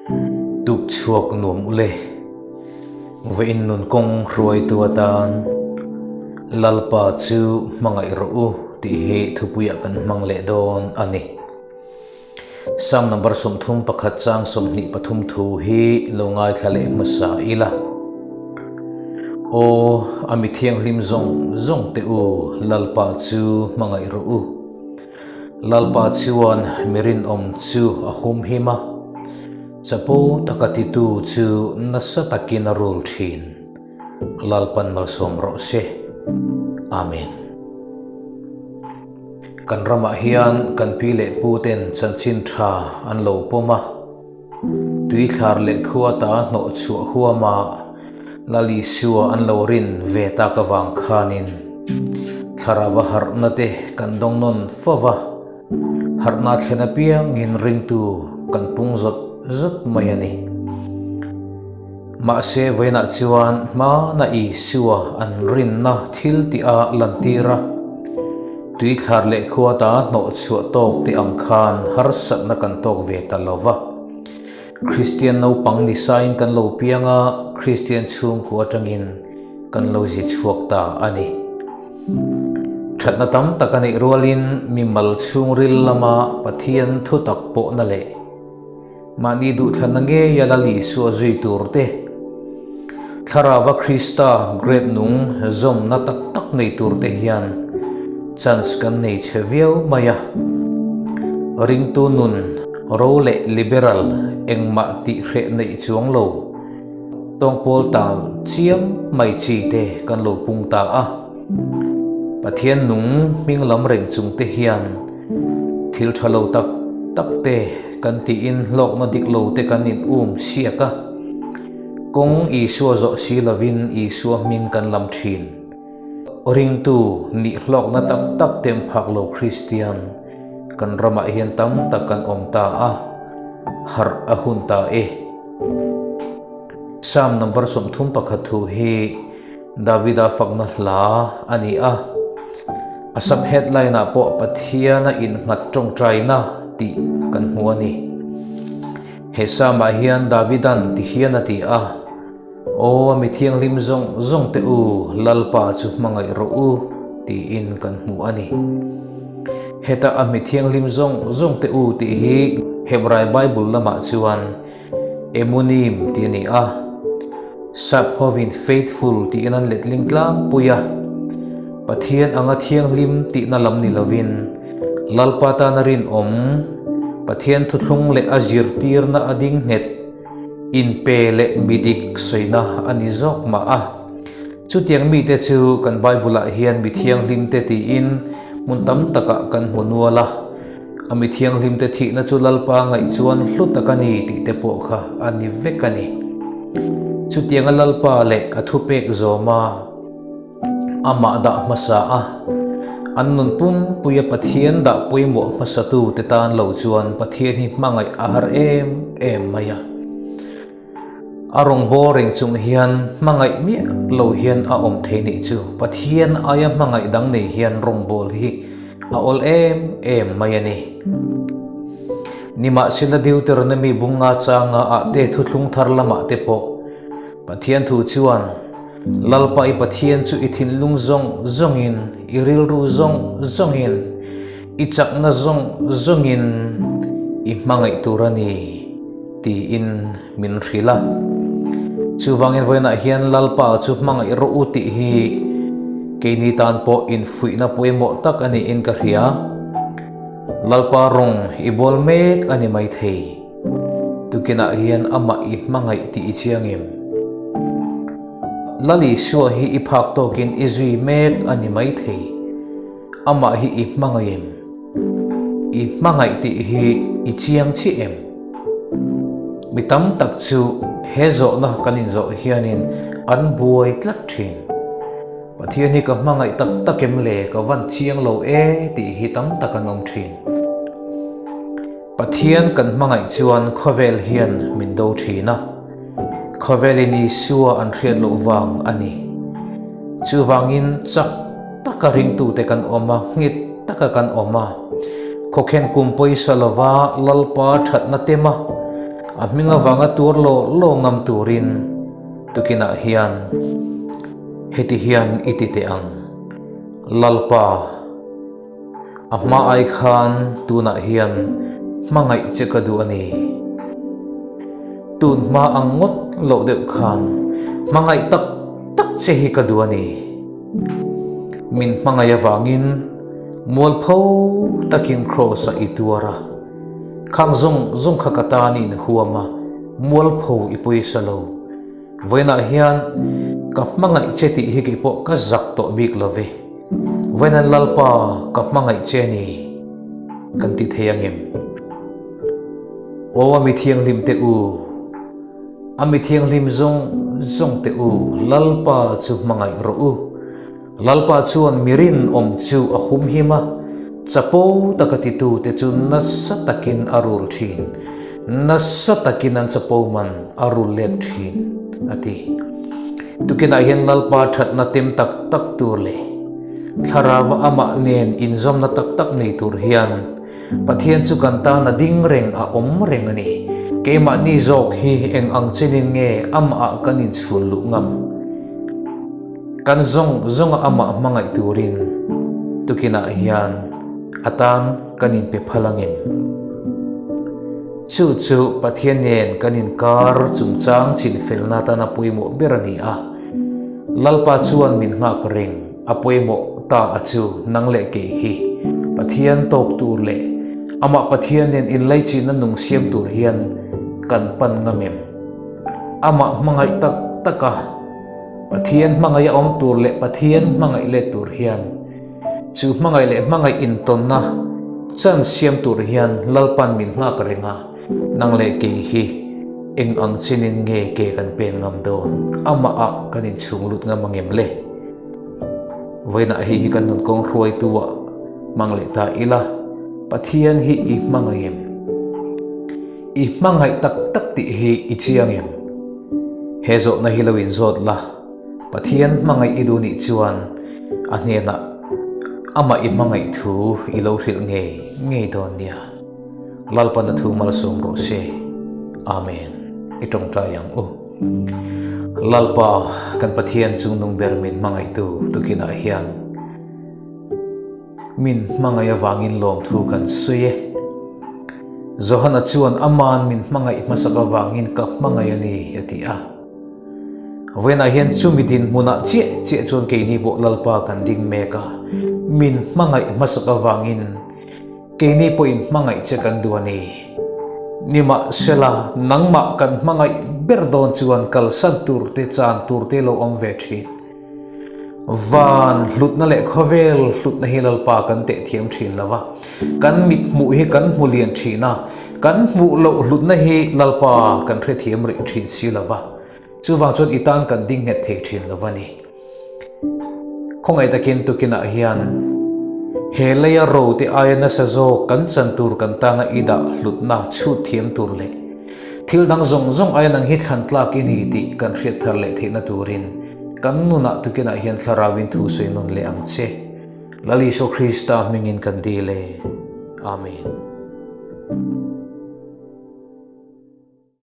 Tuk chhuak nuam ule. Vawiin nun kawng hruaitu atan Lalpa chu hmangaih rawh u tih hi thupuiah kan hmang leh dawn a ni. Psalm number 31 chang 23 thu hi lo ngaithla leh hmasa ila. Aw, a mi thianghlim zawng zawng te u, Lalpa chu hmangaih rawh u. Lalpa chuan mi rinawm chu a humhim a, chapo taka titu chu nasa takin a rul thin. Lalpan malsawm rawh se. Amen. Kan ramah hian kan pi leh pu ten chanchin tha an lo pawm a, tuithlar leh khua ta hnawh chhuah huama Lal Isua an lo rin ve tak avang khanin thlarau a harhna te kan dawng nawn fo va, harhna thlen apiangin ringtu kan pung zawt zawt mai a ni. Mahse vawiinah chuan hmana Isua an rinna thil tih a lantir a, tuithlar leh khuata hnawh chhuah tawk te ang khan harsatna kan tawk ve ta lo va. Kristian naupang ni sain kan lo piang a, Kristian chhungkua atangin kan lo zi chhuak ta a ni. Thatna tam tak a neih rualin mimal chhungril lama Pathian thutak pawhna leh mahni duhthlanna ngeia Lal Isua zui tur te, Thlarauva Krista grape nung zawmna tak tak nei tur te hian chance kan nei chhe viau mai a. Ringtu nun Ro leh liberal engmah tih hreh neih chuang lo, tawngpawl tal chiam mai chi te kan lo pung ta a. Pathian nung hming lam reng chung te hian thil tha lo tak tak te kan tiin hlawkna dik lo te kan in um siak a. Kawng Isua zawh si lovin Isua hming kan lam thin. Ringtu nih hlawkna tak tak tem phak lo Kristian kan ramah hian tam tak kan awm ta a, harh a hun ta e. Psalm number 31 thu hi Davida fakna hla a ni a, a sub headline ah pawh Pathiana innghat tawngtaina tih kan hmu a ni. He Psalm ah hian Davidan ti hian a ti a, Aw, a mi thianghlim zawng zawng te u, Lalpa chu hmangaih rawh u, tiin kan hmu a ni. Heta a mi thianghlim zawng zawng te u tih hi Hebrai Bible lamah chuan Emunim tih a ni a, Sap hovin faithful tiin an letling tlangpui a. Pathian anga thianghlim tihna lam ni lovin, Lalpa tana rinawm, Pathian thuthlung leh a zirtirna a ding nghet, Inpe leh midik sawina a ni zawk mah a. Chutiang mite chu kan Bible-ah hian mi thianghlimte tiin hmun tam takah kan hmu nual a. A mi thianghlimte thihna chu Lalpa ngaih chuan hlu tak a ni tih te pawh kha a ni vek a ni. Chutianga Lalpa leh a thupek zawma Amah dah hmasa a, an nun pumpuia Pathian dah pawimawh hmasatu te tan lo chuan Pathian hi hmangaih a har em em mai a. A rawn boring chung hian hmangaih miah lo hian a awm thei nih chu Pathian aia hmangaih dang nei hian rawngbâwl hi a awl em em mai a ni. Nimahsela Deuteronomy bunga changa ah te thuthlung thar lamah te pawh Pathian thu chuan, Lalpa i Pathian chu i thinlung zawng zawngin, i rilru zawng zawngin, i chakna zawng zawngin i hmangaih tur a ni, tiin min hrilh a. Chuvangin vawiinah hian Lalpa chu hmangaih rawh u tih hi keini tan pawh infuihna pawimawh tak a niin ka hria. Lalpa rawng i bawl mek a ni maithei. Tukinah hian amah i hmangaih tih i chiang em? Lal Isua hi i phak tawkin i zui mek a ni maithei. Amah hi i hmangaih em? I hmangaih tih hi i chiang chiah em? Mi tam tak chu he zawhna kan inzawh hianin an buai tlat thin. Pathian hi ka hmangaih tak tak em le? Ka van chiang lo e tih hi tam tak an awm thin. Pathian kan hmangaih chuan khawvel hian min do thin a, khawvelin Isua an hriat loh vang a ni. Chuvangin chak taka ringtute kan awm a, nghet taka kan awm a, khawkhen kum pawisa lova Lalpa thatna tema. A hming avanga tuar law law ngam turin tukinah hian heti hian i ti teh ang, Lalpa, a hma ai khan tunah hian hmangaih che ka duh a ni. Tun hma ang ngawt loh deuh khan hmangaih tak tak che hi ka duh a ni. Min hmangaih avangin mualpho takin Kraws-ah i tuar a, khang zawng zawng kha ka tan i inhuam a, mualpho i pawisa lo. Vawiinah hian ka hmangaih che tih hi kei pawh ka zak tawh bik lo ve. Vawiinan Lalpa ka hmangaih che a ni kan ti thei angem? Aw a mi thianghlim te u! A mi thianghlim zawng zawng te u, Lalpa chu hmangaih rawh u. Lalpa chuan mi rinawm chu a humhim a, chapo taka titute chu nasa takin a rul thin, nasa takin an chapo man a rul let thin, a ti. Tukinah hian Lalpa thatna tem tak tak tur leh Thlarauva amah nen inzawmna tak tak nei tur hian Pathian chu kan tan a ding reng a awm reng a ni. Keimahni zawk hi eng ang chenin nge amahah kan inchhun luh ngam? Kan zawng zawnga amah hmangaih turin tukinah hian a tan kan inpe phal angem? Chu chu Pathian nen kan inkar chungchang chinfelna tana pawimawh ber a ni a. Lalpa chuan min nghak reng. A pawimawh ta a chu nang leh kei hi Pathian tawk tur leh amah Pathian nen inlaichinna nung siam tur hian kan pan ngam em? Amah hmangaih tak tak a, Pathian hmangaih a awm tur leh Pathian hmangaih let tur hian chu hmangaih leh hmangaih intawnna chan siam tur hian Lalpan min nghak reng a, nang leh kei hi eng ang chinin nge ke kan pen ngam dawn? Amah ah kan inchhung lut ngam angem le? Vawiinah hei hi kan nun kawng hruaitu ah hmang leh ta ila, Pathian hi i hmangaih em? I hmangaih tak tak tih hi i chiang em? He zawhna hi lo inzawt la, Pathian hmangaih i duh nih chuan a hnenah amah i hmangaih thu i lo hrilh ngei ngei dawn nia. Lalpan a thu malsawm rawh se. Amen. I tawngtai ang u. Lalpa, kan Pathian chungnung ber min hmangaihtu tukinah hian min hmangaih avangin lawmthu kan sawi e. Johana chuan aman min hmangaih hmasak avangin ka hmangaih a ni a ti a. Vawiinah hian chumi dinhmunah chiah chiah chuan keini pawh Lalpa kan ding mek a, min hmangaih hmasak avangin Keini pawhin hmangaih che kan duh a ni. Nimahsela, nangmah kan hmangaih ber dawn chuan kalsan tur te chan tur te lo awm ve thin. Van hlutna leh khawvel hlutna hi Lalpa kan teh thiam thin lo va, kan mit hmuh hi kan hmu lian thin a, kan hmuh loh hlutna hi Lalpa kan hrethiam rih thin si lo va, chuvang chuan i tan kan ding nghet thei thin lo va ni. Khawngaih takin tukinah hian he leia ro te aia nasa zawk kan chan tur kan tana i dah hlutna chhut thiam tur leh thil dang zawng zawng aia nang hi thlan tlak i ni tih kan hriat thar leh theihna turin kan nunah tukinah hian thlarauin thu sawi nawn leh ang che. Lal Isua Krista hmingin kan dil e. Amen.